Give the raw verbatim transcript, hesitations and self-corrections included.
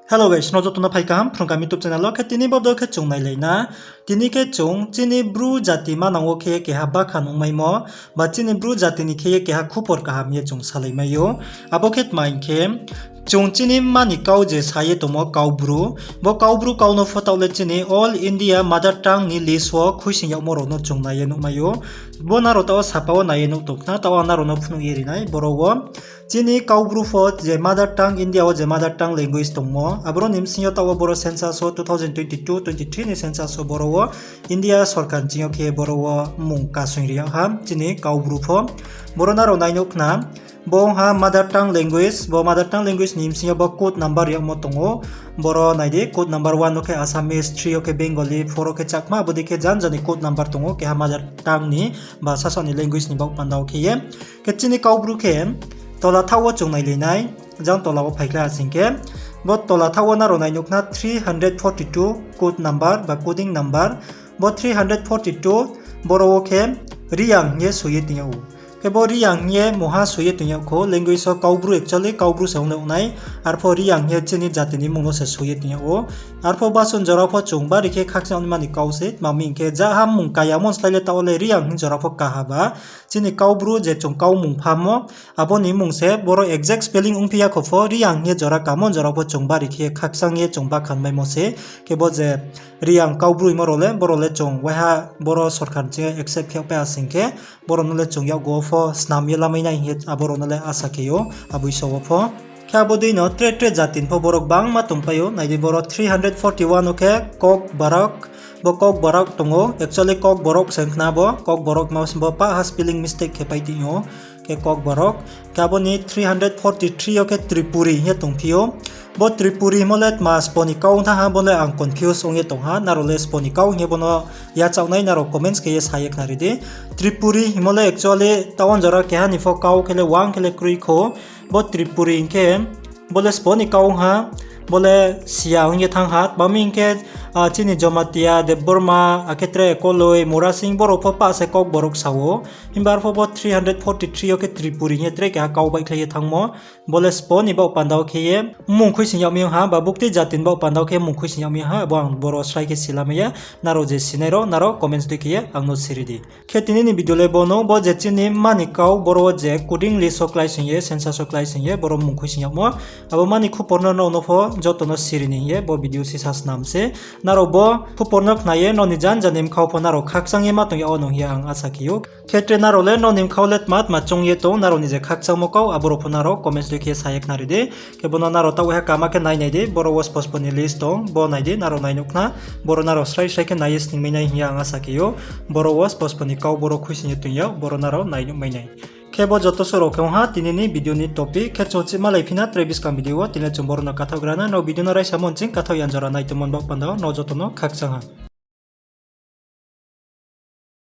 Hello guys, no joto no phai kaham Phrung Kaham YouTube channel wo. Khe tini bo video khe chung nailai na. Tini khe chung chini Bru jati manang wo khe ye keha bakhan ongmaimo, ba chini Bru jati ni khe ye keha khupor kaham ye chung salai mai ou. Abo khe tma hing khe, chung chini mma ni kau je sa ye tongmo Kaubru, bo Kaubru kau no pho taoh le chini All India Mother Tongue ni list wo khuisoing yagmo rao no chung nai ye nuhmai ou. Bo nrao taoh wo sapa wo nai ye nuh tong khna, taoh ang nrao no phnuh ye ri nai boro wo. Chini Kaubru pho je mother tongue, India wo je mother tongue language tongmo, aboro ni bsing yo taoh wo boro census wo two thousand twenty-two twenty-three ni census wo boro wo India sorkar ni ching yo khe boro wo mmung kasoing ri yag ha chini Kaubru pho. Boro nrao nai nuh khna, bo ong ha mother tongue language, bo mother tongue language ni bsing yo bo code number yagmo tong ou. Boro nai di, code number one wo khe Assamese, three wo khe Bengali, four wo khe Chakma, abo dei khe janja ni code number tong ou, keha mother tongue ni ba sasaoh ni language ni baoh panda wo khe ye. Khe chini Kaubru khe tola thaoh wo chung nailai nai, jang tola wo phaikhlai ha sing khe, bo tola thaoh wo nrao nai nuh khna three hundred forty-two code number ba coding number. Bo three hundred forty-two boro wo khe Reang hing ye soi ye tong yag ou. Khe bo Reang hing ye mungha soi ye tong yag kho, language wo Kaubru, actually Kaubru se ong nai. Arpho Reang hing ye chini jati ni mmung no se soi ye tong yag ou. Arpho basun jora pho chung bari khe khakchang naima ni kau se, tma hing khe ja ha mmung kayamo ni slái le taoh wo le Reang hing jora pho ka ha ba. Chini Kaubru je chung kau mung phamo, abo ni mmung se boro exact spelling ongphi ya kho pho, Reang hing ye jora kamo ni jora pho chung bari khe khakchang ye chung bakhan maimo se. Khe bo je Reang Kaubru hingmo rao le, boro le chung waiha boro sorkar ni ching yo accept khe yagpai ha sing khe, boro no le chung yakgu wo pho snam ye lamai nai hing ye abo rao no le asa khe ou, abo iso wo pho. Khe abo dei no tre tre jati ni pho boro gbangma tongpai ou, nai di boro three hundred forty-one wo khe Kokborok, bo Kokborok tong ou, actually Kokborok se ong khna bo, Kokborok ma bo pah ha spelling mistake khe pai tong ou, khe Kokborok. Khe abo ni three hundred forty-three yo khe Tripuri hing ye tongphi ou. Bo Tripuri hingmo le tma spo ni kau ong thanng ha, bo le ang confuse ong ye tong ha, nrao le spo ni kau hing ye bo no yachaoh nai, nrao comments khe ye sa ye khnari di. Tripuri hingmo le actually taoh wo jora keha ni pho kau khe le wang khe le kroi kho. Bo Tripuri hing khe, bo le spo ni kau ong ha, bo le siya ong ye thanng ha, tma hing khe, chini Jomatia, Debbarma, akhe tre Koloi, Murasing, boro pho pah se Kokborok sa ou. Himba arpho bo three hundred forty-three yo khe Tripuri hing ye tre keha kau baihkhlai ye thanngmo. Bo le spo ni baoh panda wo khe ye mmung khuisoing yag mi ong ha, ba buktui jati ni baoh panda wo khe mmung khuisoing yag mi ong ha, abo ang boro srai khe silamai ya. Nrao je sinai rao, nrao comments dei khe ye ang no siri di. Khe tini ni video le bo no, bo je chini mma ni kau, boro wo je coding list wo kláisoing ye, census wo kláisoing ye, boro mmung khuisoing yagmo. Abo mma ni khupor no nrao no pho joto no siri ni hing ye bo video sisa snam se. Nrao bo khupor no khna ye nrao ni janja ni bkha pho nrao khakchang ye ma tong yag wo no hing ye ang asa khe ou. Khe tre nrao le nrao ni bkha le tma tma choung ye tong, nrao ni je khakchangmo kau, abo rao pho nrao comments dei khe sa ye khnari di. Khe bo no nrao taoh waiha kaham khe nai nai di, boro wo spo spo ni list tong, bo nai di, nrao nai nuh khna, boro nrao srai srai khe nai ye sningmai nai hing ye ang asa khe ou. Boro wo spo spo ni kau boro khuisoing ye tong yag, boro nrao nai nuhmai nai. Khe bo joto suh rao khe ong ha tini ni video ni topic, khe chung chihmalai phi na tre buskang video wo, tini le chung boro no kathaoh gra na, nrao video no raisamo nching kathaoh ya jora nai tongmo ni baoh panda wo nrao joto no khakchang ha.